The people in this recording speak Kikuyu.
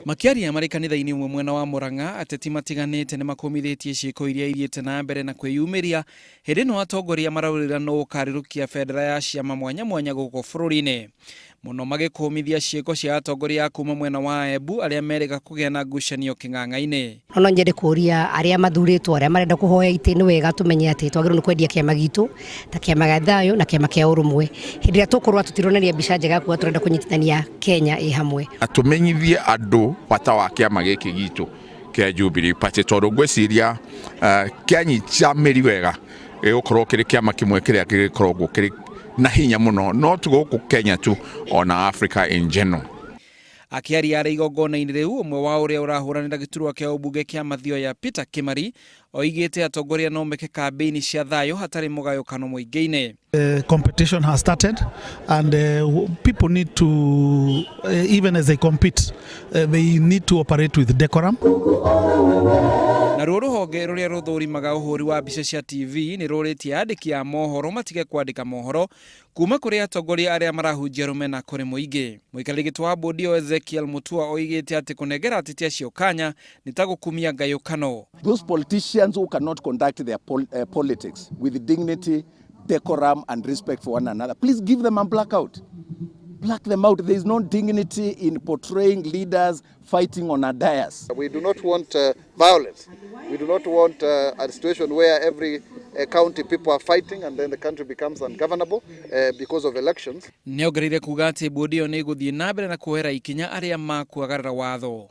Makĩaria marĩ kanitha-inĩ ũmwe mwena wa Murang'a, ateti matiganĩte nĩ makũmithĩtie ciĩko iria ithiĩte na mbere na kwĩyumĩria hĩndĩ ĩno atongoria maraũrĩra nũ ũkarĩrũkia bendera ya ciama mwanya mwanya gũkũ bũrũri-inĩ. Mũno magĩkũmithia ciĩko cia atongoria a kuma mwena wa Embu arĩa merĩga kũgĩa na ngucanio kĩng'ang'a-inĩ. No no nyende kũria arĩa mathurĩtwo, arĩa marenda kũhoya itĩ, nĩ wega tũmenye atĩ twagĩrĩirwo nĩ kwendia kĩama gitũ ta kĩama gĩa thayũ na kĩama kĩa ũrũmwe. Hĩndĩ ĩrĩa tũkũrũa tũtironania mbica njega ya kuga tũrenda kũnyitithania Kenya ĩ hamwe. Na tũmenyithie andũ bata wa kĩama gĩkĩ gitũ kĩa Jubilee Party, tondũ ngwĩciria kĩanyita mĩri wega gĩgũkorwo kĩrĩ kĩama kĩmwe kĩrĩa gĩgĩkoragwo kĩrĩ na hinya mũno, no ti gũkũ Kenya tu, ona Africa in general. Akĩaria arĩ igongona-inĩ rĩu, ũmwe wa ũrĩa ũrahũranĩra gĩturwa kĩa ũmbunge kĩa Mathioya Peter Kimari oigĩte atongoria no meke kambĩini cia thayũ hatarĩ mũgayũkano mũingĩ-inĩ. The competition has started and people need to, even as they compete, they need to operate with decorum. Naruo rũhonge rũrĩa rũthũrimaga ũhũri wa mbica cia TV nĩ rũrĩtie andĩki a mohoro matige kwandĩka mohoro kuma kũrĩ atongoria arĩa marahunjia rũmena kũrĩ mũingĩ. Mũikarĩri gĩtĩ wa bodi ĩyo Ezekiel Mutua oigĩte atĩ kũnengera ateti acio kanya nĩ ta gũkumia ngayũkano. Those politicians who cannot conduct their politics with dignity, decorum and respect for one another, please give them a blackout. Black them out. There is no dignity in portraying leaders fighting on a dais. We do not want violence. We do not want a situation where every county people are fighting and then the country becomes ungovernable because of elections. Nĩongereire kuga atĩ bodi ĩyo nĩ ĩgũthiĩ na mbere na kuoera ikinya arĩa makwagarara watho.